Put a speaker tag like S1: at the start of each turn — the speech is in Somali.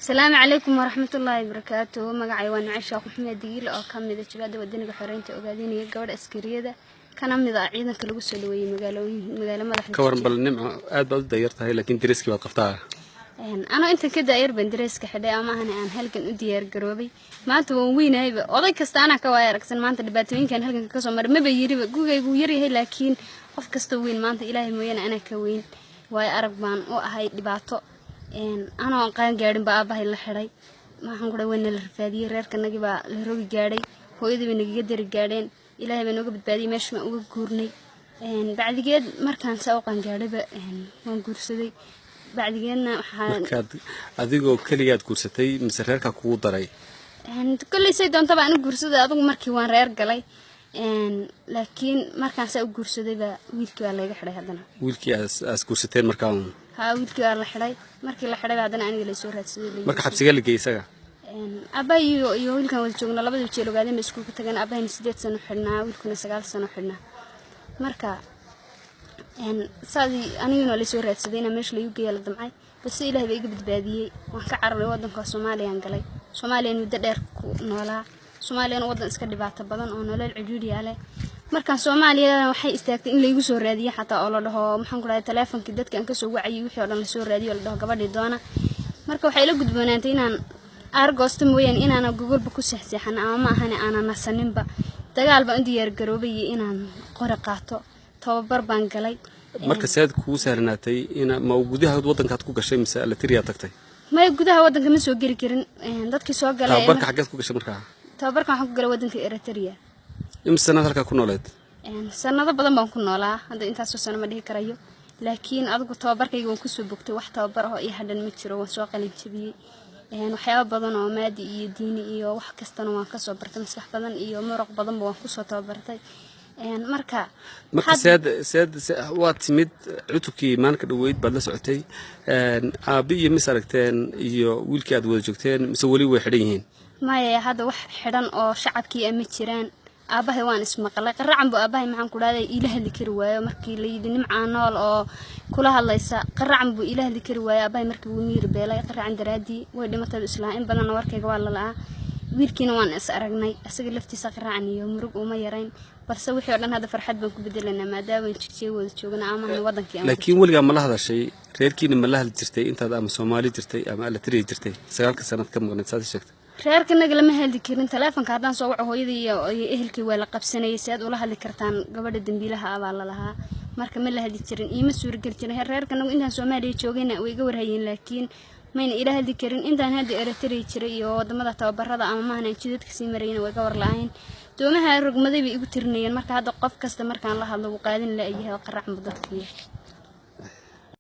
S1: Asalaamu calaykum waraxmatullaahi wabarakaatu. Magacay waa Nimco Sheekh Maxamed Digiil oo ka mid ah Jabhadda Wadaniga Xoreynta Ogaadinaya, gabadha askariyada kana mid ah ciidanka lagu soo dhaweeyey magaalooyin magaalo madaxda.
S2: Ka waran bal Nimco, aad baad u dayar tahay laakiin dariskii baad qabtaa.
S1: Anoo intan ka daayar baan dareeska xidhay ama ahna aan halgan u diyaar garoobay. Maanta waan weynahayba, oday kasta anaa ka waaya aragsan. Maanta dhibaatooyinkan halganka kasoo maray maba yiriba, gugaygu yaryahay, laakiin qof kasta weyn maanta Ilaahay mooyaane anaa ka weyn, waayo arag baan u ahay dhibaato. Anoo qaan gaadhin baa aabahay la xidhay. Maxaan ku dhahay, waa nala rafaadiyey, reerkanagii baa la rogi gaadhay, hooyadii bay nagaga dari gaadheen. Ilaahay baa nooga badbaadiyey, meesha baan uga guurnay. Bacdigeed markaan saa u qaangaadhayba waan guursaday. Bacdigeedna waxaan
S2: Markaad adigoo keligaad guursatay mise reerkaa kugu daray?
S1: Kolley say doontaba aan u guursaday. Adugu markii waan reer galay, laakiin markaan saa u guursadayba wiilkii baa layga xidhay haddana.
S2: Wiilkii aas guursateen markaa uun?
S1: Haa, wiilkii waa la xidhay. Markii la xidhay haddana aniga laysoo raadsaday.
S2: Marka xabsiga la geeyey isaga?
S1: Aabbahay iyo wiilkan wada joogna, labada jeel Ogaadeen bay iskuulka tageen. Aabahayna 8 sano xidhnaa, wiilkuna 9 sano xidhnaa. Marka saadii anigana waa laysoo raadsaday, inaa meesha laigu geeya la damcay, balse Ilahay baa iga badbaadiyey. Waan ka cararay waddanka, Soomaaliyaan galay. Soomaaliyaan muddo dheer ku noolaa. Soomaaliyana waddan iska dhibaato badan oo nolol cidhiidhiya leh. Markaan Soomaaliya waxay istaagtay in laygu soo raadiyo xataa oo la dhaho, maxaan ku dhahay, taleefonkii dadka aan kasoo wacayay wixii oo dhan lasoo raadiyo oo la dhaho gabadhii doona. Marka waxay la gudboonaantay inaan aargoosto mooyaane inaana gogolba ku seexseexan ama ma ahane aanan nasaninba. Dagaal baan u diyaar garoobay iyo inaan qori qaato. Tababar baan galay.
S2: Marka seed kugu sahlanaatay ina ma gudaha waddankaad ku gashay mise Alatiriyaa tagtay?
S1: Maya, gudaha waddanka ma soo geli karin. Dadkii soo galay.
S2: Tababarka xaggeed ku gashay markaa?
S1: Tababarka waxaan ku galay waddanka Eritrea.
S2: Imise sanaad halkaa ku nooleed?
S1: Sanado badan baan ku noolaa, hadda intaasoo sano ma dhihi karayo, laakiin adigu tababarkayga waan kusoo bogtay. Wax tababar ah oo ii hadhan ma jiro, waan soo qalin jabiyey. Waxyaabo badan oo maadi iyo diini iyo wax kastana waan kasoo bartay. Maskax badan iyo muruq badanba waan kusoo tababartay. Marka
S2: Marka seed waa timid cutubkii maalinka dhoweyd baad la socotay, aabi iyo mis aragteen iyo wiilkii aad wada joogteen mise weli way xidhan yihiin?
S1: Maya, hadda wax xidhan oo shacabkii ma jiraan. Aabahay waan ismaqlay, qaracan buu aabahay, maxaan ku dhahday, iila hadli kari waayo. Markii la yidhi Nimcaa nool oo kula hadlaysa, qaracan buu iila hadli kari waayo aabahay. Markii wuu miir beelay qaracan daraaddii, way dhimatay islaa. In badanna warkayga waa la la'aa. Wiilkiina waan is aragnay, isaga laftiisa qaracan iyo murug uma yarayn, balse wixii oo dhan hadda farxad baan ku bedelanaa maadaama Jigjiga wada joogna amahana wadankii aan.
S2: Laakiin weligaa ma la hadashay reerkiina? Ma la hadli jirtay intaad ama Soomaali jirtay ama Alatiriya jirtay, 9-ka sanaad ka maqnayd saad sheegtay?
S1: Reerkanaga lama hadli karin. Taleefonka haddaan soo waco hooyadii iyo ehelkii waa la qabsanayay. Si aad ula hadli kartaan gabadha dambiilaha ah baa lalahaa. Marka ma la hadli jirin, iima suurageli jirin. Reerkanagu intaan Soomaaliya joogayna way iga warhayeen, laakiin mayna ila hadli karin. Intaan hadda Eritrea jiray iyo wadamada tababarada ama maahan jidadka sii marayna way ga war la-ayn. Doomaha rogmaday bay igu tirinayeen. Marka hadda qof kasta markaan la hadlo wuu qaadin la-yahay, qaracmu dadkii.